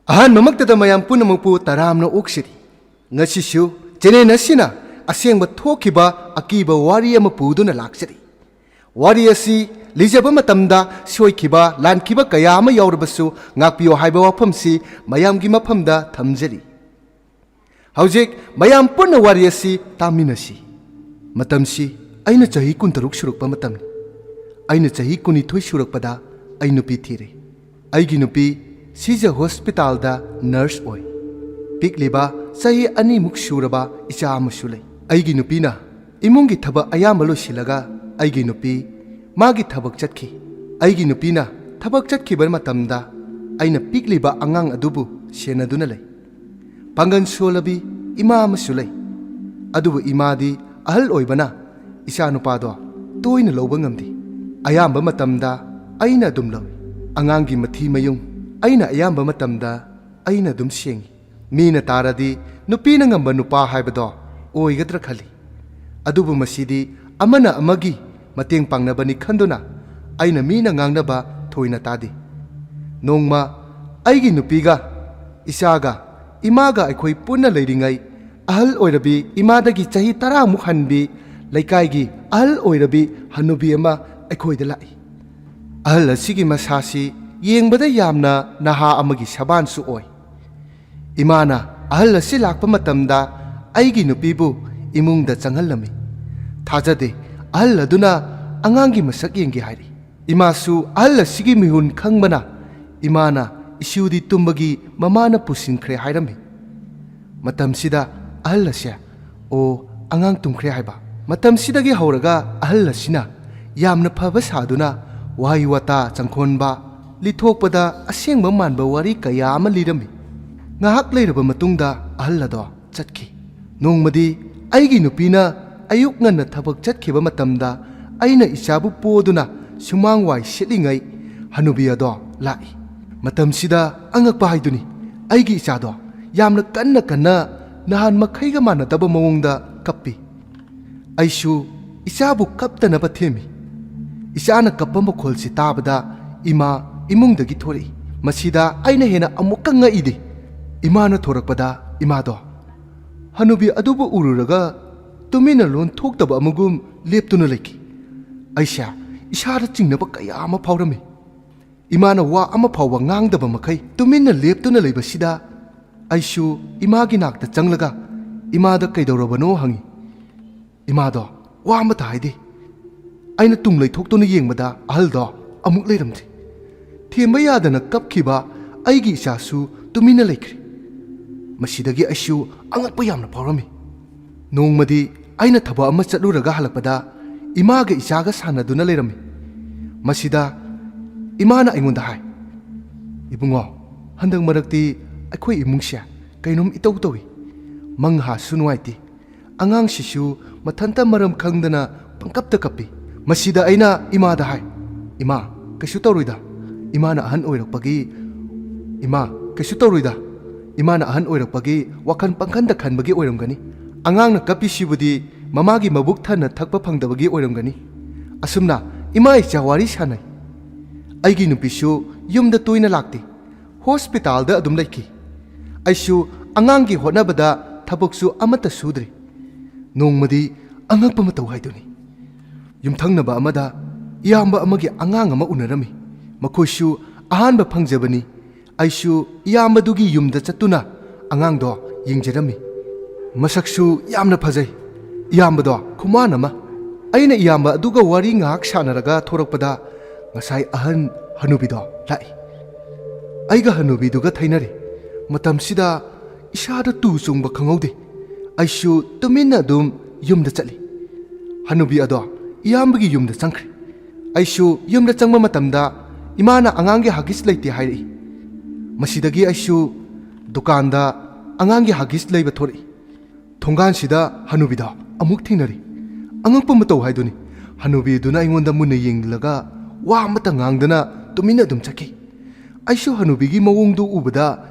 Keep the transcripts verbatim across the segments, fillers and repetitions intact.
ꯑꯍꯥꯟꯕꯃꯛꯇꯗ ꯃꯌꯥꯝ ꯄꯨꯝꯅꯃꯛꯄꯨ ꯇꯔꯥꯝꯅ ꯑꯣꯛꯆꯔꯤ꯫ ꯉꯁꯤꯁꯨ ꯆꯦꯅꯦꯜ ꯑꯁꯤꯅ ꯑꯁꯦꯡꯕ ꯊꯣꯛꯈꯤꯕ ꯑꯀꯤꯕ ꯋꯥꯔꯤ ꯑꯃ ꯄꯨꯗꯨꯅ ꯂꯥꯛꯆꯔꯤ꯫ ꯋꯥꯔꯤ ꯑꯁꯤ ꯂꯤꯖꯕ ꯃꯇꯝꯗ ꯁꯣꯏꯈꯤꯕ, ꯂꯥꯟꯈꯤꯕ ꯀꯌꯥ ꯑꯃ ꯌꯥꯎꯔꯕꯁꯨ ꯉꯥꯛꯄꯤꯌꯨ ꯍꯥꯏꯕ ꯋꯥꯐꯝꯁꯤ ꯃꯌꯥꯝꯒꯤ ꯃꯐꯝꯗ ꯊꯝꯖꯔꯤ꯫ ꯍꯧꯖꯤꯛ ꯃꯌꯥꯝ ꯄꯨꯟꯅ ꯋꯥꯔꯤ ꯑꯁꯤ ꯇꯥꯃꯤꯟꯅꯁꯤ꯫ ꯃꯇꯝꯁꯤ ꯑꯩꯅ ꯆꯍꯤ ꯀꯨꯟꯇꯔꯨꯛ ꯁꯨꯔꯛꯄ ꯃꯇꯝꯅꯤ꯫ ꯑꯩꯅ ꯆꯍꯤ ꯀꯨꯟꯅꯤꯊꯣꯏ ꯁꯨꯔꯛꯄꯗ ꯑꯩ ꯅꯨꯄꯤ ꯊꯤꯔꯦ꯫ ꯑꯩꯒꯤ ꯅꯨꯄꯤ ꯁꯤꯖ ꯍꯣꯁꯄꯤꯇꯥꯜꯗ ꯅꯔꯁ ꯑꯣꯏ꯫ ꯄꯤꯛꯂꯤꯕ ꯆꯍꯤ ꯑꯅꯤꯃꯨꯛ ꯁꯨꯔꯕ ꯏꯆꯥ ꯑꯃꯁꯨ ꯂꯩ꯫ ꯑꯩꯒꯤ ꯅꯨꯄꯤꯅ ꯏꯃꯨꯡꯒꯤ ꯊꯕꯛ ꯑꯌꯥꯝꯕ ꯂꯣꯏꯁꯤꯜꯂꯒ ꯑꯩꯒꯤ ꯅꯨꯄꯤ ꯃꯥꯒꯤ ꯊꯕꯛ ꯆꯠꯈꯤ꯫ ꯑꯩꯒꯤ ꯅꯨꯄꯤꯅ ꯊꯕꯛ ꯆꯠꯈꯤꯕ ꯃꯇꯝꯗ ꯑꯩꯅ ꯄꯤꯛꯂꯤꯕ ꯑꯉꯥꯡ ꯑꯗꯨꯕꯨ ꯁꯦꯟꯅꯗꯨꯅ ꯂꯩ꯫ ꯄꯥꯡꯒꯜ ꯁꯣꯜꯂꯕꯤ ꯏꯃꯥ ꯑꯃꯁꯨ ꯂꯩ꯫ ꯑꯗꯨꯕꯨ ꯏꯃꯥꯗꯤ ꯑꯍꯜ ꯑꯣꯏꯕꯅ ꯏꯆꯥꯅꯨꯄꯥꯗꯣ ꯇꯣꯏꯅ ꯂꯧꯕ ꯉꯝꯗꯦ꯫ ꯑꯌꯥꯝꯕ ꯃꯇꯝꯗ ꯑꯩꯅ ꯑꯗꯨꯝ ꯂꯧꯏ꯫ ꯑꯉꯥꯡꯒꯤ ꯃꯊꯤ ꯃꯌꯨꯡ ꯑꯩꯅ ꯑꯌꯥꯝꯕ ꯃꯇꯝꯗ ꯑꯩꯅ ꯑꯗꯨꯝ ꯁꯦꯡꯏ꯫ ꯃꯤꯅ ꯇꯥꯔꯗꯤ ꯅꯨꯄꯤꯅ ꯉꯝꯕ ꯅꯨꯄꯥ ꯍꯥꯏꯕꯗꯣ ꯑꯣꯏꯒꯗ꯭ꯔꯥ ꯈꯜꯂꯤ꯫ ꯑꯗꯨꯕꯨ ꯃꯁꯤꯗꯤ ꯑꯃꯅ ꯑꯃꯒꯤ ꯃꯇꯦꯡ ꯄꯥꯡꯅꯕꯅꯤ ꯈꯟꯗꯨꯅ ꯑꯩꯅ ꯃꯤꯅ ꯉꯥꯡꯅꯕ ꯊꯣꯏꯅ ꯇꯥꯗꯦ꯫ ꯅꯣꯡꯃ ꯑꯩꯒꯤ ꯅꯨꯄꯤꯒ ꯏꯆꯥꯒ ꯏꯃꯥꯒ ꯑꯩꯈꯣꯏ ꯄꯨꯟꯅ ꯂꯩꯔꯤꯉꯩ, ꯑꯍꯜ ꯑꯣꯏꯔꯕꯤ ꯏꯃꯥꯗꯒꯤ ꯆꯍꯤ ꯇꯔꯥꯃꯨꯛ ꯍꯟꯕꯤ ꯂꯩꯀꯥꯏꯒꯤ ꯑꯍꯜ ꯑꯣꯏꯔꯕꯤ ꯍꯅꯨꯕꯤ ꯑꯃ ꯑꯩꯈꯣꯏꯗ ꯂꯥꯛꯏ꯫ ꯑꯍꯜ ꯑꯁꯤꯒꯤ ꯃꯁꯥꯁꯤ ꯌꯦꯡꯕꯗ ꯌꯥꯝꯅ ꯅꯍꯥ ꯑꯃꯒꯤ ꯁꯕꯥꯟꯁꯨ ꯑꯣꯏ꯫ ꯏꯃꯥꯅ ꯑꯍꯜ ꯑꯁꯤ ꯂꯥꯛꯄ ꯃꯇꯝꯗ ꯑꯩꯒꯤ ꯅꯨꯄꯤꯕꯨ ꯏꯃꯨꯡꯗ ꯆꯪꯍꯜꯂꯝꯃꯤ꯫ ꯊꯥꯖꯗꯦ, ꯑꯍꯜ ꯑꯗꯨꯅ ꯑꯉꯥꯡꯒꯤ ꯃꯁꯛ ꯌꯦꯡꯒꯦ ꯍꯥꯏꯔꯤ꯫ ꯏꯃꯥꯁꯨ ꯑꯍꯜ ꯑꯁꯤꯒꯤ ꯃꯤꯍꯨꯟ ꯈꯪꯕꯅ ꯏꯃꯥꯅ ꯏꯁꯨꯗꯤ ꯇꯨꯝꯕꯒꯤ ꯃꯃꯥꯅ ꯄꯨꯁꯤꯟꯈ꯭ꯔꯦ ꯍꯥꯏꯔꯝꯃꯤ꯫ ꯃꯇꯝꯁꯤꯗ ꯑꯍꯜ ꯑꯁꯦ, "ꯑꯣ, ꯑꯉꯥꯡ ꯇꯨꯝꯈ꯭ꯔꯦ" ꯍꯥꯏꯕ꯫ ꯃꯇꯝꯁꯤꯗꯒꯤ ꯍꯧꯔꯒ ꯑꯍꯜ ꯑꯁꯤꯅ ꯌꯥꯝꯅ ꯐꯕ ꯁꯥꯗꯨꯅ ꯋꯥꯍꯩ ꯋꯥꯇꯥ ꯆꯪꯈꯣꯟꯕ, ꯂꯤꯊꯣꯛꯄꯗ ꯑꯁꯦꯡꯕ ꯃꯥꯟꯕ ꯋꯥꯔꯤ ꯀꯌꯥ ꯑꯃ ꯂꯤꯔꯝꯃꯤ꯫ ꯉꯥꯏꯍꯥꯛ ꯂꯩꯔꯕ ꯃꯇꯨꯡꯗ ꯑꯍꯜ ꯑꯗꯣ ꯆꯠꯈꯤ꯫ ꯅꯣꯡꯃꯗꯤ ꯑꯩꯒꯤ ꯅꯨꯄꯤꯅ ꯑꯌꯨꯛ ꯉꯟꯅ ꯊꯕꯛ ꯆꯠꯈꯤꯕ ꯃꯇꯝꯗ ꯑꯩꯅ ꯏꯆꯥꯕꯨ ꯄꯣꯗꯨꯅ ꯁꯨꯃꯥꯡ ꯋꯥꯏ ꯁꯤꯠꯂꯤꯉꯩ ꯍꯅꯨꯕꯤ ꯑꯗꯣ ꯂꯥꯛꯏ꯫ ꯃꯇꯝꯁꯤꯗ ꯑꯉꯛꯄ ꯍꯥꯏꯗꯨꯅꯤ, ꯑꯩꯒꯤ ꯏꯆꯥꯗꯣ ꯌꯥꯝꯅ ꯀꯟꯅ ꯀꯟꯅ ꯅꯍꯥꯟ ꯃꯈꯩꯒ ꯃꯥꯟꯅꯗꯕ ꯃꯑꯣꯡꯗ ꯀꯞꯄꯤ꯫ ꯑꯩꯁꯨ ꯏꯆꯥꯕꯨ ꯀꯞꯇꯅꯕ ꯊꯦꯝꯃꯤ꯫ ꯏꯆꯥꯅ ꯀꯞꯄ ꯃꯈꯣꯜꯁꯤ ꯇꯥꯕꯗ ꯏꯃꯥ ꯏꯃꯨꯡꯗꯒꯤ ꯊꯣꯔꯛꯏ꯫ ꯃꯁꯤꯗ ꯑꯩꯅ ꯍꯦꯟꯅ ꯑꯃꯨꯛꯀ ꯉꯛꯏꯗꯤ, ꯏꯃꯥꯅ ꯊꯣꯔꯛꯄꯗ ꯏꯃꯥꯗꯣ ꯍꯅꯨꯕꯤ ꯑꯗꯨꯕꯨ ꯎꯔꯨꯔꯒ ꯇꯨꯃꯤꯟꯅ ꯂꯣꯟ ꯊꯣꯛꯇꯕ ꯑꯃꯒꯨꯝ ꯂꯦꯞꯇꯨꯅ ꯂꯩꯈꯤ꯫ ꯑꯩꯁꯦ ꯏꯁꯥꯗ ꯆꯤꯡꯅꯕ ꯀꯌꯥ ꯑꯃ ꯐꯥꯎꯔꯝꯃꯤ꯫ ꯏꯃꯥꯅ ꯋꯥ ꯑꯃ ꯐꯥꯎꯕ ꯉꯥꯡꯗꯕ ꯃꯈꯩ ꯇꯨꯃꯤꯟꯅ ꯂꯦꯞꯇꯨꯅ ꯂꯩꯕꯁꯤꯗ ꯑꯩꯁꯨ ꯏꯃꯥꯒꯤ ꯅꯥꯛꯇ ꯆꯪꯂꯒ ꯏꯃꯥꯗ ꯀꯩꯗꯧꯔꯕꯅꯣ ꯍꯪꯉꯤ꯫ ꯏꯃꯥꯗꯣ ꯋꯥ ꯑꯃꯠꯇ ꯍꯥꯏꯗꯦ꯫ ꯑꯩꯅ ꯇꯨꯡ ꯂꯩꯊꯣꯛꯇꯨꯅ ꯌꯦꯡꯕꯗ ꯑꯍꯜꯗꯣ ꯑꯃꯨꯛ ꯂꯩꯔꯝꯗꯦ꯫ ꯊꯦꯝꯕ ꯌꯥꯗꯅ ꯀꯞꯈꯤꯕ ꯑꯩꯒꯤ ꯏꯆꯥꯁꯨ ꯇꯨꯃꯤꯟꯅ ꯂꯩꯈ꯭ꯔꯦ꯫ ꯃꯁꯤꯗꯒꯤ ꯑꯩꯁꯨ ꯑꯉꯛꯄ ꯌꯥꯝꯅ ꯐꯥꯎꯔꯝꯃꯤ꯫ ꯅꯣꯡꯃꯗꯤ ꯑꯩꯅ ꯊꯕꯛ ꯑꯃ ꯆꯠꯂꯨꯔꯒ ꯍꯜꯂꯛꯄꯗ ꯏꯃꯥꯒ ꯏꯆꯥꯒ ꯁꯥꯟꯅꯗꯨꯅ ꯂꯩꯔꯝꯃꯤ꯫ ꯃꯁꯤꯗ ꯏꯃꯥꯅ ꯑꯩꯉꯣꯟꯗ ꯍꯥꯏ, "ꯏꯕꯨꯡꯉꯣ, ꯍꯟꯗꯛ ꯃꯔꯛꯇꯤ ꯑꯩꯈꯣꯏ ꯏꯃꯨꯡꯁꯦ ꯀꯩꯅꯣꯝ ꯏꯇꯧ ꯇꯧꯏ꯫ ꯃꯪꯍꯥꯁꯨ ꯅꯨꯡꯉꯥꯏꯇꯦ꯫ ꯑꯉꯥꯡꯁꯤꯁꯨ ꯃꯊꯟꯇ ꯃꯔꯝ ꯈꯪꯗꯅ ꯄꯪꯀꯞꯇ ꯀꯞꯄꯤ꯫" ꯃꯁꯤꯗ ꯑꯩꯅ ꯏꯃꯥꯗ ꯍꯥꯏ, "ꯏꯃꯥ, ꯀꯩꯁꯨ ꯇꯧꯔꯣꯏꯗ꯫ ꯏꯃꯥꯅ ꯑꯍꯟ ꯑꯣꯏꯔꯛꯄꯒꯤ, ꯏꯃꯥ, ꯀꯩꯁꯨ ꯇꯧꯔꯣꯏꯗ꯫ ꯏꯃꯥꯅ ꯑꯍꯟ ꯑꯣꯏꯔꯛꯄꯒꯤ ꯋꯥꯈꯜ ꯄꯪꯈꯟꯗ ꯈꯟꯕꯒꯤ ꯑꯣꯏꯔꯝꯒꯅꯤ꯫ ꯑꯉꯥꯡꯅ ꯀꯞꯄꯤꯁꯤꯕꯨꯗꯤ ꯃꯃꯥꯒꯤ ꯃꯕꯨꯛ ꯊꯟꯅ ꯊꯛꯄ ꯐꯪꯗꯕꯒꯤ ꯑꯣꯏꯔꯝꯒꯅꯤ꯫" ꯑꯁꯨꯝꯅ ꯏꯃꯥ ꯏꯆꯥ ꯋꯥꯔꯤ ꯁꯥꯟꯅꯩ꯫ ꯑꯩꯒꯤ ꯅꯨꯄꯤꯁꯨ ꯌꯨꯝꯗ ꯇꯣꯏꯅ ꯂꯥꯛꯇꯦ꯫ ꯍꯣꯁꯄꯤꯇꯥꯜꯗ ꯑꯗꯨꯝ ꯂꯩꯈꯤ꯫ ꯑꯩꯁꯨ ꯑꯉꯥꯡꯒꯤ ꯍꯣꯠꯅꯕꯗ ꯊꯕꯛꯁꯨ ꯑꯃꯠꯇ ꯁꯨꯗ꯭ꯔꯤ꯫ ꯅꯣꯡꯃꯗꯤ ꯑꯉꯛꯄ ꯃꯇꯧ ꯍꯥꯏꯗꯨꯅꯤ꯫ ꯌꯨꯝꯊꯪꯅꯕ ꯑꯃꯗ ꯏꯌꯥꯝꯕ ꯑꯃꯒꯤ ꯑꯉꯥꯡ ꯑꯃ ꯎꯅꯔꯝꯃꯤ꯫ ꯃꯈꯣꯏꯁꯨ ꯑꯍꯥꯟꯕ ꯐꯪꯖꯕꯅꯤ꯫ ꯑꯩꯁꯨ ꯏꯌꯥꯝꯕꯗꯨꯒꯤ ꯌꯨꯝꯗ ꯆꯠꯇꯨꯅ ꯑꯉꯥꯡꯗꯣ ꯌꯦꯡꯖꯔꯝꯃꯤ꯫ ꯃꯁꯛꯁꯨ ꯌꯥꯝꯅ ꯐꯖꯩ꯫ ꯏꯌꯥꯝꯕꯗꯣ ꯈꯨꯃꯥꯟ ꯑꯃ꯫ ꯑꯩꯅ ꯏꯌꯥꯝꯕ ꯑꯗꯨꯒ ꯋꯥꯔꯤ ꯉꯥꯏꯍꯥꯛ ꯁꯥꯟꯅꯔꯒ ꯊꯣꯔꯛꯄꯗ ꯉꯁꯥꯏ ꯑꯍꯟ ꯍꯅꯨꯕꯤꯗꯣ ꯂꯥꯛꯏ꯫ ꯑꯩꯒ ꯍꯅꯨꯕꯤꯗꯨꯒ ꯊꯩꯅꯔꯦ꯫ ꯃꯇꯝꯁꯤꯗ ꯏꯁꯥꯗ ꯇꯨ ꯆꯣꯡꯕ ꯈꯪꯍꯧꯗꯦ꯫ ꯑꯩꯁꯨ ꯇꯨꯃꯤꯟꯅ ꯑꯗꯨꯝ ꯌꯨꯝꯗ ꯆꯠꯂꯤ꯫ ꯍꯅꯨꯕꯤ ꯑꯗꯣ ꯏꯌꯥꯝꯕꯒꯤ ꯌꯨꯝꯗ ꯆꯪꯈ꯭ꯔꯦ꯫ ꯑꯩꯁꯨ ꯌꯨꯝꯗ ꯆꯪꯕ ꯃꯇꯝꯗ ꯏꯃꯥꯅ ꯑꯉꯥꯡꯒꯤ ꯍꯒꯤꯁ ꯂꯩꯇꯦ ꯍꯥꯏꯔꯛꯏ꯫ ꯃꯁꯤꯗꯒꯤ ꯑꯩꯁꯨ ꯗꯨꯀꯥꯟꯗ ꯑꯉꯥꯡꯒꯤ ꯍꯒꯤꯁ ꯂꯩꯕ ꯊꯣꯔꯛꯏ꯫ ꯊꯣꯡꯒꯥꯟꯁꯤꯗ ꯍꯅꯨꯕꯤꯗꯣ ꯑꯃꯨꯛ ꯊꯦꯡꯅꯔꯦ꯫ ꯑꯉꯛꯄ ꯃꯇꯧ ꯍꯥꯏꯗꯨꯅꯤ꯫ ꯍꯅꯨꯕꯤꯗꯨꯅ ꯑꯩꯉꯣꯟꯗ ꯃꯨꯟꯅ ꯌꯦꯡꯂꯒ ꯋꯥ ꯑꯃꯠꯇ ꯉꯥꯡꯗꯅ ꯇꯨꯃꯤꯟꯅ ꯑꯗꯨꯝ ꯆꯠꯈꯤ꯫ ꯑꯩꯁꯨ ꯍꯅꯨꯕꯤꯒꯤ ꯃꯑꯣꯡꯗꯨ ꯎꯕꯗ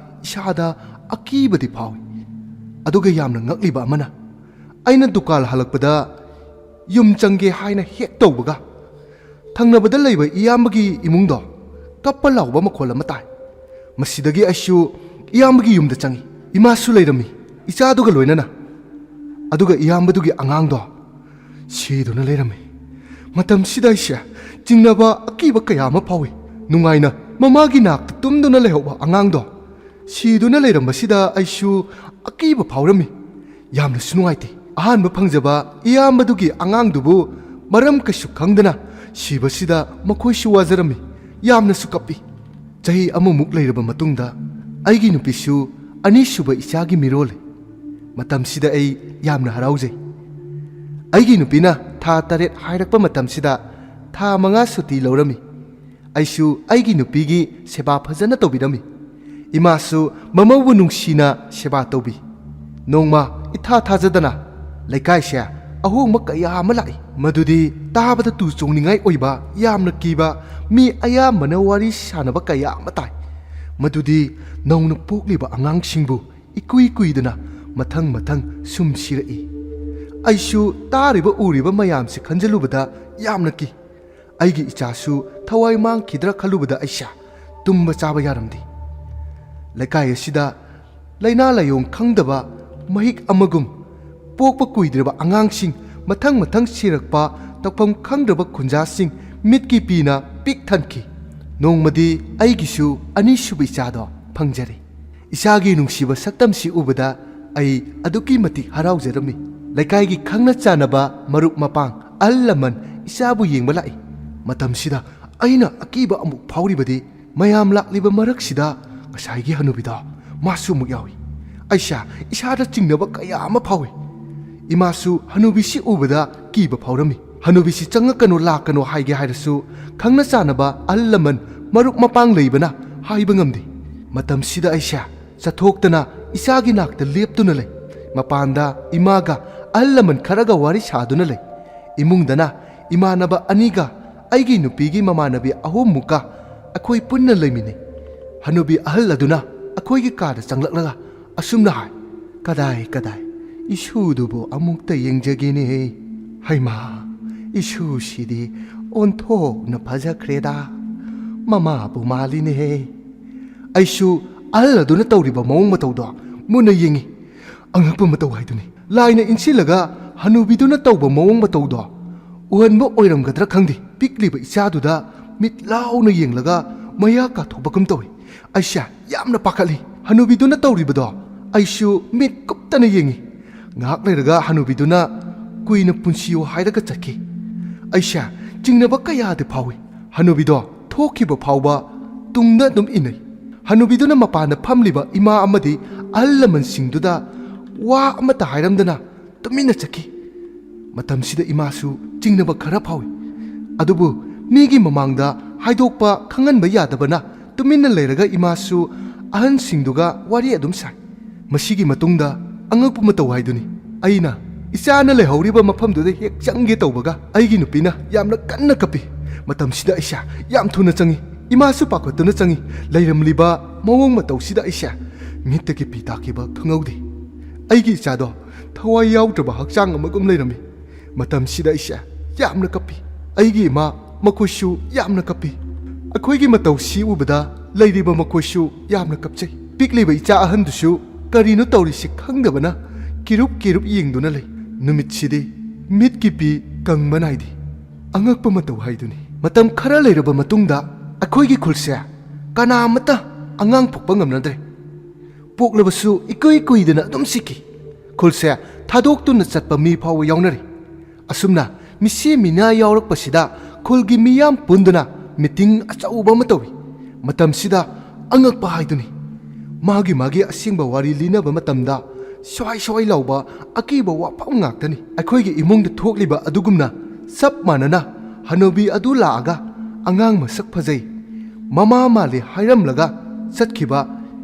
ꯏꯁꯥꯗ ꯑꯀꯤꯕꯗꯤ ꯐꯥꯎꯏ, ꯑꯗꯨꯒ ꯌꯥꯝꯅ ꯉꯛꯂꯤꯕ ꯑꯃꯅ, ꯑꯩꯅ ꯗꯨꯀꯥꯟ ꯍꯜꯂꯛꯄꯗ ꯌꯨꯝ ꯆꯪꯒꯦ ꯍꯥꯏꯅ ꯍꯦꯛ ꯇꯧꯕꯒ, ꯊꯪꯅꯕꯗ ꯂꯩꯕ ꯏꯌꯥꯝꯕꯒꯤ ꯏꯃꯨꯡꯗꯣ ꯀꯞꯄ ꯂꯥꯎꯕ ꯃꯈꯣꯜ ꯑꯃ ꯇꯥꯏ꯫ ꯃꯁꯤꯗꯒꯤ ꯑꯩꯁꯨ ꯏꯌꯥꯝꯕꯒꯤ ꯌꯨꯝꯗ ꯆꯪꯏ꯫ ꯏꯃꯥꯁꯨ ꯂꯩꯔꯝꯃꯤ, ꯏꯆꯥꯗꯨꯒ ꯂꯣꯏꯅꯅ꯫ ꯑꯗꯨꯒ ꯏꯌꯥꯝꯕꯗꯨꯒꯤ ꯑꯉꯥꯡꯗꯣ ꯁꯤꯗꯨꯅ ꯂꯩꯔꯝꯃꯤ꯫ ꯃꯇꯝꯁꯤꯗ ꯑꯩꯁꯦ ꯆꯤꯡꯅꯕ, ꯑꯀꯤꯕ ꯀꯌꯥ ꯑꯃ ꯐꯥꯎꯏ꯫ ꯅꯨꯡꯉꯥꯏꯅ ꯃꯃꯥꯒꯤ ꯅꯥꯛꯇ ꯇꯨꯝꯗꯨꯅ ꯂꯩꯍꯧꯕ ꯑꯉꯥꯡꯗꯣ ꯁꯤꯗꯨꯅ ꯂꯩꯔꯝꯕꯁꯤꯗ ꯑꯩꯁꯨ ꯑꯀꯤꯕ ꯐꯥꯎꯔꯝꯃꯤ꯫ ꯌꯥꯝꯅꯁꯨ ꯅꯨꯡꯉꯥꯏꯇꯦ꯫ ꯑꯍꯥꯟꯕ ꯐꯪꯖꯕ ꯏꯌꯥꯝꯕꯗꯨꯒꯤ ꯑꯉꯥꯡꯗꯨꯕꯨ ꯃꯔꯝ ꯀꯩꯁꯨ ꯈꯪꯗꯅ ꯁꯤꯕꯁꯤꯗ ꯃꯈꯣꯏꯁꯨ ꯋꯥꯖꯔꯝꯃꯤ, ꯌꯥꯝꯅꯁꯨ ꯀꯞꯄꯤ꯫ ꯆꯍꯤ ꯑꯃꯃꯨꯛ ꯂꯩꯔꯕ ꯃꯇꯨꯡꯗ ꯑꯩꯒꯤ ꯅꯨꯄꯤꯁꯨ ꯑꯅꯤꯁꯨꯕ ꯏꯆꯥꯒꯤ ꯃꯤꯔꯣꯜꯂꯦ꯫ ꯃꯇꯝꯁꯤꯗ ꯑꯩ ꯌꯥꯝꯅ ꯍꯔꯥꯎꯖꯩ꯫ ꯑꯩꯒꯤ ꯅꯨꯄꯤꯅ ꯊꯥ ꯇꯔꯦꯠ ꯍꯥꯏꯔꯛꯄ ꯃꯇꯝꯁꯤꯗ ꯊꯥ ꯃꯉꯥ ꯁꯨꯇꯤ ꯂꯧꯔꯝꯃꯤ꯫ ꯑꯩꯁꯨ ꯑꯩꯒꯤ ꯅꯨꯄꯤꯒꯤ ꯁꯦꯕꯥ ꯐꯖꯅ ꯇꯧꯕꯤꯔꯝꯃꯤ꯫ ꯏꯃꯥꯁꯨ ꯃꯃꯧꯕꯨ ꯅꯨꯡꯁꯤꯅ ꯁꯦꯕꯥ ꯇꯧꯕꯤ꯫ ꯅꯣꯡꯃ ꯏꯊꯥ ꯊꯥꯖꯗꯅ ꯂꯩꯀꯥꯏꯁꯦ ꯑꯍꯣꯡꯕ ꯀꯌꯥ ꯑꯃ ꯂꯥꯛꯏ꯫ ꯃꯗꯨꯗꯤ ꯇꯥꯕꯗ ꯇꯨ ꯆꯣꯡꯅꯤꯡꯉꯥꯏ ꯑꯣꯏꯕ, ꯌꯥꯝꯅ ꯀꯤꯕ, ꯃꯤ ꯑꯌꯥꯝꯕꯅ ꯋꯥꯔꯤ ꯁꯥꯟꯅꯕ ꯀꯌꯥ ꯑꯃ ꯇꯥꯏ꯫ ꯃꯗꯨꯗꯤ ꯅꯧꯅ ꯄꯣꯛꯂꯤꯕ ꯑꯉꯥꯡꯁꯤꯡꯕꯨ ꯏꯀꯨꯏ ꯀꯨꯏꯗꯅ ꯃꯊꯪ ꯃꯊꯪ ꯁꯨꯝ ꯁꯤꯔꯛꯏ꯫ ꯑꯩꯁꯨ ꯇꯥꯔꯤꯕ ꯎꯔꯤꯕ ꯃꯌꯥꯝꯁꯦ ꯈꯟꯖꯤꯜꯂꯨꯕꯗ ꯌꯥꯝꯅ ꯀꯤ꯫ ꯑꯩꯒꯤ ꯏꯆꯥꯁꯨ ꯊꯋꯥꯏ ꯃꯥꯡꯈꯤꯗ꯭ꯔꯥ ꯈꯜꯂꯨꯕꯗ ꯑꯩꯁꯦ ꯇꯨꯝꯕ ꯆꯥꯕ ꯌꯥꯔꯝꯗꯦ꯫ ꯂꯩꯀꯥꯏ ꯑꯁꯤꯗ ꯂꯥꯏꯅꯥ ꯂꯥꯏꯌꯣꯡ ꯈꯪꯗꯕ ꯃꯍꯤꯛ ꯑꯃꯒꯨꯝ, ꯄꯣꯛꯄ ꯀꯨꯏꯗ꯭ꯔꯤꯕ ꯑꯉꯥꯡꯁꯤꯡ ꯃꯊꯪ ꯃꯊꯪ ꯁꯤꯔꯛꯄ, ꯇꯧꯐꯝ ꯈꯪꯗ꯭ꯔꯕ ꯈꯨꯟꯖꯥꯁꯤꯡ ꯃꯤꯠꯀꯤ ꯄꯤꯅ ꯄꯤꯛ ꯊꯟꯈꯤ꯫ ꯅꯣꯡꯃꯗꯤ ꯑꯩꯒꯤꯁꯨ ꯑꯅꯤꯁꯨꯕ ꯏꯆꯥꯗꯣ ꯐꯪꯖꯔꯦ꯫ ꯏꯆꯥꯒꯤ ꯅꯨꯡꯁꯤꯕ ꯁꯛꯇꯝꯁꯤ ꯎꯕꯗ ꯑꯩ ꯑꯗꯨꯛꯀꯤ ꯃꯇꯤꯛ ꯍꯔꯥꯎꯖꯔꯝꯃꯤ꯫ ꯂꯩꯀꯥꯏꯒꯤ ꯈꯪꯅ ꯆꯥꯟꯅꯕ ꯃꯔꯨꯞ ꯃꯄꯥꯡ, ꯑꯍꯜ ꯂꯃꯟ ꯏꯆꯥꯕꯨ ꯌꯦꯡꯕ ꯂꯥꯛꯏ꯫ ꯃꯇꯝꯁꯤꯗ ꯑꯩꯅ ꯑꯀꯤꯕ ꯑꯃꯨꯛ ꯐꯥꯎꯔꯤꯕꯗꯤ ꯃꯌꯥꯝ ꯂꯥꯛꯂꯤꯕ ꯃꯔꯛꯁꯤꯗ ꯉꯁꯥꯏꯒꯤ ꯍꯅꯨꯕꯤꯗꯣ ꯃꯥꯁꯨ ꯑꯃꯨꯛ ꯌꯥꯎꯏ꯫ ꯑꯩꯁꯦ ꯏꯁꯥꯗ ꯆꯤꯡꯅꯕ ꯀꯌꯥ ꯑꯃ ꯐꯥꯎꯏ꯫ ꯏꯃꯥꯁꯨ ꯍꯅꯨꯕꯤꯁꯤ ꯎꯕꯗ ꯀꯤꯕ ꯐꯥꯎꯔꯝꯃꯤ꯫ ꯍꯅꯨꯕꯤꯁꯤ ꯆꯪꯉꯛꯀꯅꯨ, ꯂꯥꯛꯀꯅꯨ ꯍꯥꯏꯒꯦ ꯍꯥꯏꯔꯁꯨ ꯈꯪꯅ ꯆꯥꯟꯅꯕ ꯑꯍꯜ ꯂꯃꯟ, ꯃꯔꯨꯞ ꯃꯄꯥꯡ ꯂꯩꯕꯅ ꯍꯥꯏꯕ ꯉꯝꯗꯦ꯫ ꯃꯇꯝꯁꯤꯗ ꯑꯩꯁꯦ ꯆꯠꯊꯣꯛꯇꯅ ꯏꯆꯥꯒꯤ ꯅꯥꯛꯇ ꯂꯦꯞꯇꯨꯅ ꯂꯩ꯫ ꯃꯄꯥꯟꯗ ꯏꯃꯥꯒ ꯑꯍꯜ ꯂꯃꯟ ꯈꯔꯒ ꯋꯥꯔꯤ ꯁꯥꯗꯨꯅ ꯂꯩ꯫ ꯏꯃꯨꯡꯗꯅ ꯏꯃꯥꯟꯅꯕ ꯑꯅꯤꯒ ꯑꯩꯒꯤ ꯅꯨꯄꯤꯒꯤ ꯃꯃꯥꯟꯅꯕꯤ ꯑꯍꯨꯝꯃꯨꯛꯀ ꯑꯩꯈꯣꯏ ꯄꯨꯟꯅ ꯂꯩꯃꯤꯟꯅꯩ꯫ ꯍꯅꯨꯕꯤ ꯑꯍꯜ ꯑꯗꯨꯅ ꯑꯩꯈꯣꯏꯒꯤ ꯀꯥꯗ ꯆꯪꯂꯛꯂꯒ ꯑꯁꯨꯝꯅ ꯍꯥꯏ, "ꯀꯗꯥꯏ, ꯀꯗꯥꯏ, ꯏꯁꯨꯗꯨꯕꯨ ꯑꯃꯨꯛꯇ ꯌꯦꯡꯖꯒꯦꯅꯦꯍꯦ꯫ ꯍꯩꯃꯥ, ꯏꯁꯨꯁꯤꯗꯤ ꯑꯣꯟꯊꯣꯛꯅ ꯐꯖꯈ꯭ꯔꯦꯗ꯫ ꯃꯃꯥꯕꯨ ꯃꯥꯜꯂꯤꯅꯦꯍꯦ꯫ ꯑꯩꯁꯨ ꯑꯍꯜ ꯑꯗꯨꯅ ꯇꯧꯔꯤꯕ ꯃꯑꯣꯡ ꯃꯇꯧꯗꯣ ꯃꯨꯟꯅ ꯌꯦꯡꯉꯤ꯫ ꯑꯉꯛꯄ ꯃꯇꯧ ꯍꯥꯏꯗꯨꯅꯤ꯫ ꯂꯥꯏꯅ ꯏꯟꯁꯤꯜꯂꯒ ꯍꯅꯨꯕꯤꯗꯨꯅ ꯇꯧꯕ ꯃꯑꯣꯡ ꯃꯇꯧꯗꯣ ꯎꯍꯟꯕ ꯑꯣꯏꯔꯝꯒꯗ꯭ꯔꯥ ꯈꯪꯗꯦ, ꯄꯤꯛꯂꯤꯕ ꯏꯆꯥꯗꯨꯗ ꯃꯤꯠ ꯂꯥꯎꯅ ꯌꯦꯡꯂꯒ ꯃꯌꯥ ꯀꯥꯊꯣꯛꯄꯒꯨꯝ ꯇꯧꯏ꯫ ꯑꯩꯁꯦ ꯌꯥꯝꯅ ꯄꯥꯈꯠꯂꯤ꯫ ꯍꯅꯨꯕꯤꯗꯨꯅ ꯇꯧꯔꯤꯕꯗꯣ ꯑꯩꯁꯨ ꯃꯤꯠ ꯀꯨꯞꯇꯅ ꯌꯦꯡꯉꯤ꯫ ꯉꯥꯏꯍꯥꯛ ꯂꯩꯔꯒ ꯍꯅꯨꯕꯤꯗꯨꯅ ꯀꯨꯏꯅ ꯄꯨꯟꯁꯤꯌꯨ ꯍꯥꯏꯔꯒ ꯆꯠꯈꯤ꯫ ꯑꯩꯁꯦ ꯆꯤꯡꯅꯕ ꯀꯌꯥꯗꯤ ꯐꯥꯎꯏ꯫ ꯍꯅꯨꯕꯤꯗꯣ ꯊꯣꯛꯈꯤꯕ ꯐꯥꯎꯕ ꯇꯨꯡꯗ ꯑꯗꯨꯝ ꯏꯟꯅꯩ꯫ ꯍꯅꯨꯕꯤꯗꯨꯅ ꯃꯄꯥꯟꯗ ꯐꯝꯂꯤꯕ ꯏꯃꯥ ꯑꯃꯗꯤ ꯑꯍꯜ ꯂꯃꯟꯁꯤꯡꯗꯨꯗ ꯋꯥ ꯑꯃꯠꯇ ꯍꯥꯏꯔꯝꯗꯅ ꯇꯨꯃꯤꯟꯅ ꯆꯠꯈꯤ꯫ ꯃꯇꯝꯁꯤꯗ ꯏꯃꯥꯁꯨ ꯆꯤꯡꯅꯕ ꯈꯔ ꯐꯥꯎꯏ꯫ ꯑꯗꯨꯕꯨ ꯃꯤꯒꯤ ꯃꯃꯥꯡꯗ ꯍꯥꯏꯗꯣꯛꯄ ꯈꯪꯍꯟꯕ ꯌꯥꯗꯕꯅ ꯇꯨꯃꯤꯟꯅ ꯂꯩꯔꯒ ꯏꯃꯥꯁꯨ ꯑꯍꯟꯁꯤꯡꯗꯨꯒ ꯋꯥꯔꯤ ꯑꯗꯨꯝ ꯁꯥꯏ꯫ ꯃꯁꯤꯒꯤ ꯃꯇꯨꯡꯗ ꯑꯉꯛꯄ ꯃꯇꯧ ꯍꯥꯏꯗꯨꯅꯤ꯫ ꯑꯩꯅ ꯏꯆꯥꯅ ꯂꯩꯍꯧꯔꯤꯕ ꯃꯐꯝꯗꯨꯗ ꯍꯦꯛ ꯆꯪꯒꯦ ꯇꯧꯕꯒ ꯑꯩꯒꯤ ꯅꯨꯄꯤꯅ ꯌꯥꯝꯅ ꯀꯟꯅ ꯀꯞꯄꯤ꯫ ꯃꯇꯝꯁꯤꯗ ꯑꯩꯁꯦ ꯌꯥꯝ ꯊꯨꯅ ꯆꯪꯉꯤ꯫ ꯏꯃꯥꯁꯨ ꯄꯥꯈꯠꯇꯨꯅ ꯆꯪꯉꯤ꯫ ꯂꯩꯔꯝꯂꯤꯕ ꯃꯑꯣꯡ ꯃꯇꯧꯁꯤꯗ ꯑꯩꯁꯦ ꯃꯤꯠꯇꯒꯤ ꯄꯤ ꯇꯥꯈꯤꯕ ꯈꯪꯍꯧꯗꯦ꯫ ꯑꯩꯒꯤ ꯏꯆꯥꯗꯣ ꯊꯋꯥꯏ ꯌꯥꯎꯗ꯭ꯔꯕ ꯍꯛꯆꯥꯡ ꯑꯃꯒꯨꯝ ꯂꯩꯔꯝꯃꯤ꯫ ꯃꯇꯝꯁꯤꯗ ꯑꯩꯁꯦ ꯌꯥꯝꯅ ꯀꯞꯄꯤ꯫ ꯑꯩꯒꯤ ꯏꯃꯥ, ꯃꯈꯣꯏꯁꯨ ꯌꯥꯝꯅ ꯀꯞꯄꯤ꯫ ꯑꯩꯈꯣꯏꯒꯤ ꯃꯇꯧꯁꯤ ꯎꯕꯗ ꯂꯩꯔꯤꯕ ꯃꯈꯣꯏꯁꯨ ꯌꯥꯝꯅ ꯀꯞꯆꯩ꯫ ꯄꯤꯛꯂꯤꯕ ꯏꯆꯥ ꯑꯍꯟꯗꯨꯁꯨ ꯀꯔꯤꯅꯣ ꯇꯧꯔꯤꯁꯤ ꯈꯪꯗꯕꯅ ꯀꯤꯔꯨꯞ ꯀꯤꯔꯨꯞ ꯌꯦꯡꯗꯨꯅ ꯂꯩ꯫ ꯅꯨꯃꯤꯠꯁꯤꯗꯤ ꯃꯤꯠꯀꯤ ꯄꯤ ꯀꯪꯕ ꯅꯥꯏꯗꯦ꯫ ꯑꯉꯛꯄ ꯃꯇꯧ ꯍꯥꯏꯗꯨꯅꯤ꯫ ꯃꯇꯝ ꯈꯔ ꯂꯩꯔꯕ ꯃꯇꯨꯡꯗ ꯑꯩꯈꯣꯏꯒꯤ ꯈꯨꯜꯁꯦ ꯀꯅꯥ ꯑꯃꯠꯇ ꯑꯉꯥꯡ ꯄꯣꯛꯄ ꯉꯝꯅꯗ꯭ꯔꯦ꯫ ꯄꯣꯛꯂꯕꯁꯨ ꯏꯀꯨꯏ ꯀꯨꯏꯗꯅ ꯑꯗꯨꯝ ꯁꯤꯈꯤ꯫ ꯈꯨꯜꯁꯦ ꯊꯥꯗꯣꯛꯇꯨꯅ ꯆꯠꯄ ꯃꯤ ꯐꯥꯎꯕ ꯌꯥꯎꯅꯔꯤ꯫ ꯑꯁꯨꯝꯅ ꯃꯤꯁꯤ ꯃꯤꯅꯥ ꯌꯥꯎꯔꯛꯄꯁꯤꯗ ꯈꯨꯜꯒꯤ ꯃꯤꯌꯥꯝ ꯄꯨꯟꯗꯨꯅ ꯃꯤꯇꯤꯡ ꯑꯆꯧꯕ ꯑꯃ ꯇꯧꯏ꯫ ꯃꯇꯝꯁꯤꯗ ꯑꯉꯛꯄ ꯍꯥꯏꯗꯨꯅꯤ꯫ ꯃꯥꯒꯤ ꯃꯥꯒꯤ ꯑꯁꯦꯡꯕ ꯋꯥꯔꯤ ꯂꯤꯅꯕ ꯃꯇꯝꯗ ꯁ꯭ꯋꯥꯏ ꯁ꯭ꯋꯥꯏ ꯂꯥꯎꯕ ꯑꯀꯤꯕ ꯋꯥꯐꯝ ꯉꯥꯛꯇꯅꯤ꯫ ꯑꯩꯈꯣꯏꯒꯤ ꯏꯃꯨꯡꯗ ꯊꯣꯛꯂꯤꯕ ꯑꯗꯨꯒꯨꯝꯅ ꯆꯞ ꯃꯥꯟꯅꯅ ꯍꯅꯨꯕꯤ ꯑꯗꯨ ꯂꯥꯛꯑꯒ ꯑꯉꯥꯡ ꯃꯁꯛ ꯐꯖꯩ, ꯃꯃꯥ ꯃꯥꯜꯂꯤ ꯍꯥꯏꯔꯝꯂꯒ ꯆꯠꯈꯤꯕ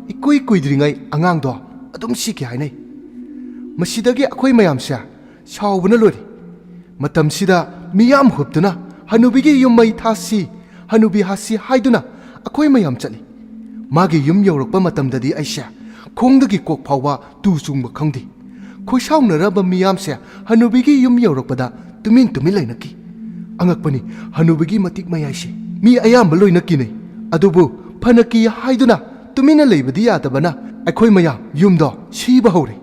ꯏꯀꯨꯏ ꯀꯨꯏꯗ꯭ꯔꯤꯉꯩ ꯑꯉꯥꯡꯗꯣ ꯑꯗꯨꯝ ꯁꯤꯈꯤ ꯍꯥꯏꯅꯩ꯫ ꯃꯁꯤꯗꯒꯤ ꯑꯩꯈꯣꯏ ꯃꯌꯥꯝꯁꯦ ꯁꯥꯎꯕꯅ ꯂꯣꯏꯔꯦ꯫ ꯃꯇꯝꯁꯤꯗ ꯃꯤꯌꯥꯝ ꯍꯨꯞꯇꯨꯅ ꯍꯅꯨꯕꯤꯒꯤ ꯌꯨꯝ ꯃꯩ ꯊꯥꯁꯤ, ꯍꯅꯨꯕꯤ ꯍꯥꯠꯁꯤ ꯍꯥꯏꯗꯨꯅ ꯑꯩꯈꯣꯏ ꯃꯌꯥꯝ ꯆꯠꯂꯤ꯫ ꯃꯥꯒꯤ ꯌꯨꯝ ꯌꯧꯔꯛꯄ ꯃꯇꯝꯗꯗꯤ ꯑꯩꯁꯦ ꯈꯣꯡꯗꯒꯤ ꯀꯣꯛ ꯐꯥꯎꯕ ꯇꯨ ꯆꯨꯡꯕ ꯈꯪꯗꯦ꯫ ꯈꯣꯏꯁꯥꯎꯅꯔꯕ ꯃꯤꯌꯥꯝꯁꯦ ꯍꯅꯨꯕꯤꯒꯤ ꯌꯨꯝ ꯌꯧꯔꯛꯄꯗ ꯇꯨꯃꯤꯟ ꯇꯨꯃꯤꯟ ꯂꯩꯅꯈꯤ꯫ ꯑꯉꯛꯄꯅꯤ, ꯍꯅꯨꯕꯤꯒꯤ ꯃꯇꯤꯛ ꯃꯌꯥꯏꯁꯦ ꯃꯤ ꯑꯌꯥꯝꯕ ꯂꯣꯏꯅ ꯀꯤꯅꯩ꯫ ꯑꯗꯨꯕꯨ ꯐꯅ ꯀꯤ ꯍꯥꯏꯗꯨꯅ ꯇꯨꯃꯤꯟꯅ ꯂꯩꯕꯗꯤ ꯌꯥꯗꯕꯅ ꯑꯩꯈꯣꯏ ꯃꯌꯥꯝ ꯌꯨꯝꯗꯣ ꯁꯤꯕ ꯍꯧꯔꯦ꯫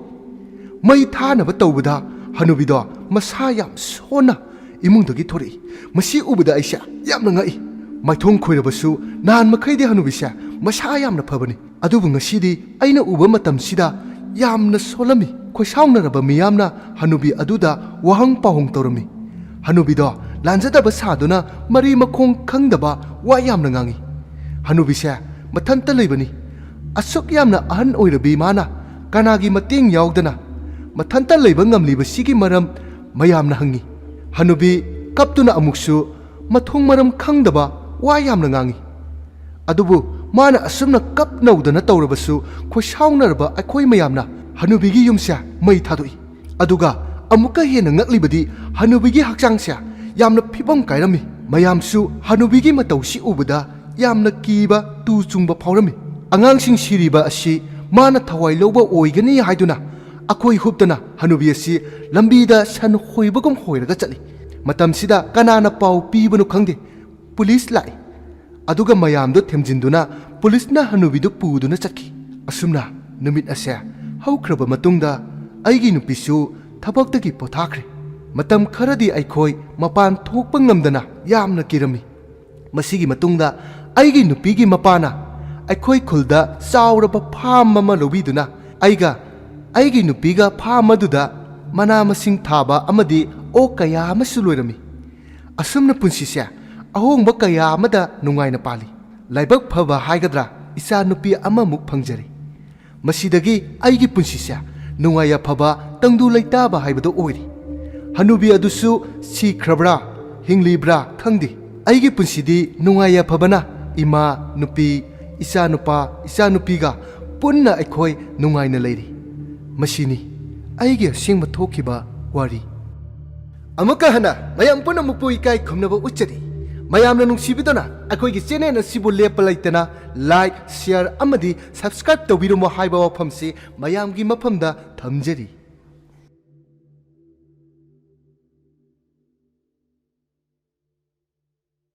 ꯃꯩ ꯊꯥꯅꯕ ꯇꯧꯕꯗ ꯍꯅꯨꯕꯤꯗꯣ ꯃꯁꯥ ꯌꯥꯝ ꯁꯣꯟꯅ ꯏꯃꯨꯡꯗꯒꯤ ꯊꯣꯔꯛꯏ꯫ ꯃꯁꯤ ꯎꯕꯗ ꯑꯩꯁꯦ ꯌꯥꯝꯅ ꯉꯛꯏ꯫ ꯃꯥꯏꯊꯣꯡ ꯈꯣꯏꯔꯕꯁꯨ ꯅꯍꯥꯟ ꯃꯈꯩꯗꯤ ꯍꯅꯨꯕꯤꯁꯦ ꯃꯁꯥ ꯌꯥꯝꯅ ꯐꯕꯅꯤ꯫ ꯑꯗꯨꯕꯨ ꯉꯁꯤꯗꯤ ꯑꯩꯅ ꯎꯕ ꯃꯇꯝꯁꯤꯗ ꯌꯥꯝꯅ ꯁꯣꯜꯂꯝꯃꯤ꯫ ꯈꯣꯏꯁꯥꯎꯅꯔꯕ ꯃꯤꯌꯥꯝꯅ ꯍꯅꯨꯕꯤ ꯑꯗꯨꯗ ꯋꯥꯍꯪ ꯄꯥꯎꯍꯪ ꯇꯧꯔꯝꯃꯤ꯫ ꯍꯅꯨꯕꯤꯗꯣ ꯂꯥꯟꯖꯗꯕ ꯁꯥꯗꯨꯅ ꯃꯔꯤ ꯃꯈꯣꯡ ꯈꯪꯗꯕ ꯋꯥ ꯌꯥꯝꯅ ꯉꯥꯡꯉꯤ꯫ ꯍꯅꯨꯕꯤꯁꯦ ꯃꯊꯟꯇ ꯂꯩꯕꯅꯤ꯫ ꯑꯁꯨꯛ ꯌꯥꯝꯅ ꯑꯍꯟ ꯑꯣꯏꯔꯕꯤ ꯃꯥꯅ ꯀꯅꯥꯒꯤ ꯃꯇꯦꯡ ꯌꯥꯎꯗꯅ ꯃꯊꯟꯇ ꯂꯩꯕ ꯉꯝꯂꯤꯕꯁꯤꯒꯤ ꯃꯔꯝ ꯃꯌꯥꯝꯅ ꯍꯪꯉꯤ꯫ ꯍꯅꯨꯕꯤ ꯀꯞꯇꯨꯅ ꯑꯃꯨꯛꯁꯨ ꯃꯊꯣꯡ ꯃꯔꯝ ꯈꯪꯗꯕ ꯋꯥ ꯌꯥꯝꯅ ꯉꯥꯡꯉꯤ꯫ ꯑꯗꯨꯕꯨ ꯃꯥꯅ ꯑꯁꯨꯝꯅ ꯀꯞ ꯅꯧꯗꯅ ꯇꯧꯔꯕꯁꯨ ꯈꯣꯏꯁꯥꯎꯅꯔꯕ ꯑꯩꯈꯣꯏ ꯃꯌꯥꯝꯅ ꯍꯅꯨꯕꯤꯒꯤ ꯌꯨꯝꯁꯦ ꯃꯩ ꯊꯥꯗꯣꯛꯏ꯫ ꯑꯗꯨꯒ ꯑꯃꯨꯛꯀ ꯍꯦꯟꯅ ꯉꯛꯂꯤꯕꯗꯤ ꯍꯅꯨꯕꯤꯒꯤ ꯍꯛꯆꯥꯡꯁꯦ ꯌꯥꯝꯅ ꯐꯤꯕꯝ ꯀꯥꯏꯔꯝꯃꯤ꯫ ꯃꯌꯥꯝꯁꯨ ꯍꯅꯨꯕꯤꯒꯤ ꯃꯇꯧꯁꯤ ꯎꯕꯗ ꯌꯥꯝꯅ ꯀꯤꯕ ꯇꯨ ꯆꯨꯡꯕ ꯐꯥꯎꯔꯝꯃꯤ꯫ ꯑꯉꯥꯡꯁꯤꯡ ꯁꯤꯔꯤꯕ ꯑꯁꯤ ꯃꯥꯅ ꯊꯋꯥꯏ ꯂꯧꯕ ꯑꯣꯏꯒꯅꯤ ꯍꯥꯏꯗꯨꯅ ꯑꯩꯈꯣꯏ ꯍꯨꯞꯇꯅ ꯍꯅꯨꯕꯤ ꯑꯁꯤ ꯂꯝꯕꯤꯗ ꯁꯟ ꯍꯣꯏꯕꯒꯨꯝ ꯍꯣꯏꯔꯒ ꯆꯠꯂꯤ꯫ ꯃꯇꯝꯁꯤꯗ ꯀꯅꯥꯅ ꯄꯥꯎ ꯄꯤꯕꯅꯣ ꯈꯪꯗꯦ, ꯄꯨꯂꯤꯁ ꯂꯥꯛꯏ꯫ ꯑꯗꯨꯒ ꯃꯌꯥꯝꯗꯨ ꯊꯦꯝꯖꯤꯟꯗꯨꯅ ꯄꯨꯂꯤꯁꯅ ꯍꯅꯨꯕꯤꯗꯨ ꯄꯨꯗꯨꯅ ꯆꯠꯈꯤ꯫ ꯑꯁꯨꯝꯅ ꯅꯨꯃꯤꯠ ꯑꯁꯦ ꯍꯧꯈ꯭ꯔꯕ ꯃꯇꯨꯡꯗ ꯑꯩꯒꯤ ꯅꯨꯄꯤꯁꯨ ꯊꯕꯛꯇꯒꯤ ꯄꯣꯊꯥꯈ꯭ꯔꯦ꯫ ꯃꯇꯝ ꯈꯔꯗꯤ ꯑꯩꯈꯣꯏ ꯃꯄꯥꯟ ꯊꯣꯛꯄ ꯉꯝꯗꯅ ꯌꯥꯝꯅ ꯀꯤꯔꯝꯃꯤ꯫ ꯃꯁꯤꯒꯤ ꯃꯇꯨꯡꯗ ꯑꯩꯒꯤ ꯅꯨꯄꯤꯒꯤ ꯃꯄꯥꯅ ꯑꯩꯈꯣꯏ ꯈꯨꯜꯗ ꯆꯥꯎꯔꯕ ꯐꯥꯔꯝ ꯑꯃ ꯂꯧꯕꯤꯗꯨꯅ ꯑꯩꯒ ꯑꯩꯒꯤ ꯅꯨꯄꯤꯒ ꯐꯥꯔꯝ ꯑꯗꯨꯗ ꯃꯅꯥ ꯃꯁꯤꯡ ꯊꯥꯕ ꯑꯃꯗꯤ ꯑꯣꯛ ꯀꯌꯥ ꯑꯃꯁꯨ ꯂꯣꯏꯔꯝꯃꯤ꯫ ꯑꯁꯨꯝꯅ ꯄꯨꯟꯁꯤꯁꯦ ꯑꯍꯣꯡꯕ ꯀꯌꯥ ꯑꯃꯗ ꯅꯨꯡꯉꯥꯏꯅ ꯄꯥꯜꯂꯤ꯫ ꯂꯥꯏꯕꯛ ꯐꯕ ꯍꯥꯏꯒꯗ꯭ꯔꯥ, ꯏꯆꯥ ꯅꯨꯄꯤ ꯑꯃꯃꯨꯛ ꯐꯪꯖꯔꯦ꯫ ꯃꯁꯤꯗꯒꯤ ꯑꯩꯒꯤ ꯄꯨꯟꯁꯤꯁꯦ ꯅꯨꯡꯉꯥꯏ ꯌꯥꯐꯕ, ꯇꯪꯗꯨ ꯂꯩꯇꯥꯕ ꯍꯥꯏꯕꯗꯨ ꯑꯣꯏꯔꯤ꯫ ꯍꯅꯨꯕꯤ ꯑꯗꯨꯁꯨ ꯁꯤꯈ꯭ꯔꯕ꯭ꯔꯥ, ꯍꯤꯡꯂꯤꯕ꯭ꯔꯥ ꯈꯪꯗꯦ꯫ ꯑꯩꯒꯤ ꯄꯨꯟꯁꯤꯗꯤ ꯅꯨꯡꯉꯥꯏ ꯌꯥꯐꯕꯅ ꯏꯃꯥ, ꯅꯨꯄꯤ, ꯏꯆꯥ ꯅꯨꯄꯥ, ꯏꯆꯥ ꯅꯨꯄꯤꯒ ꯄꯨꯟꯅ ꯑꯩꯈꯣꯏ ꯅꯨꯡꯉꯥꯏꯅ ꯂꯩꯔꯤ꯫ ꯃꯁꯤꯅꯤ ꯑꯩꯒꯤ ꯑꯁꯦꯡꯕ ꯊꯣꯛꯈꯤꯕ ꯋꯥꯔꯤ꯫ ꯑꯃꯨꯛꯀ ꯍꯟꯅ ꯃꯌꯥꯝ ꯄꯨꯝꯅꯃꯛꯄꯨ ꯏꯀꯥꯏ ꯈꯨꯝꯅꯕ ꯎꯠꯆꯔꯤ꯫ ꯃꯌꯥꯝꯅ ꯅꯨꯡꯁꯤꯕꯤꯗꯨꯅ ꯑꯩꯈꯣꯏꯒꯤ ꯆꯦꯅꯦꯜ ꯑꯁꯤꯕꯨ ꯂꯦꯞꯄ ꯂꯩꯇꯅ ꯂꯥꯏꯛ, ꯁꯤꯌꯔ ꯑꯃꯗꯤ ꯁꯕꯁꯀ꯭ꯔꯥꯏꯕ ꯇꯧꯕꯤꯔꯝꯃꯨ ꯍꯥꯏꯕ ꯋꯥꯐꯝꯁꯤ ꯃꯌꯥꯝꯒꯤ ꯃꯐꯝꯗ ꯊꯝꯖꯔꯤ꯫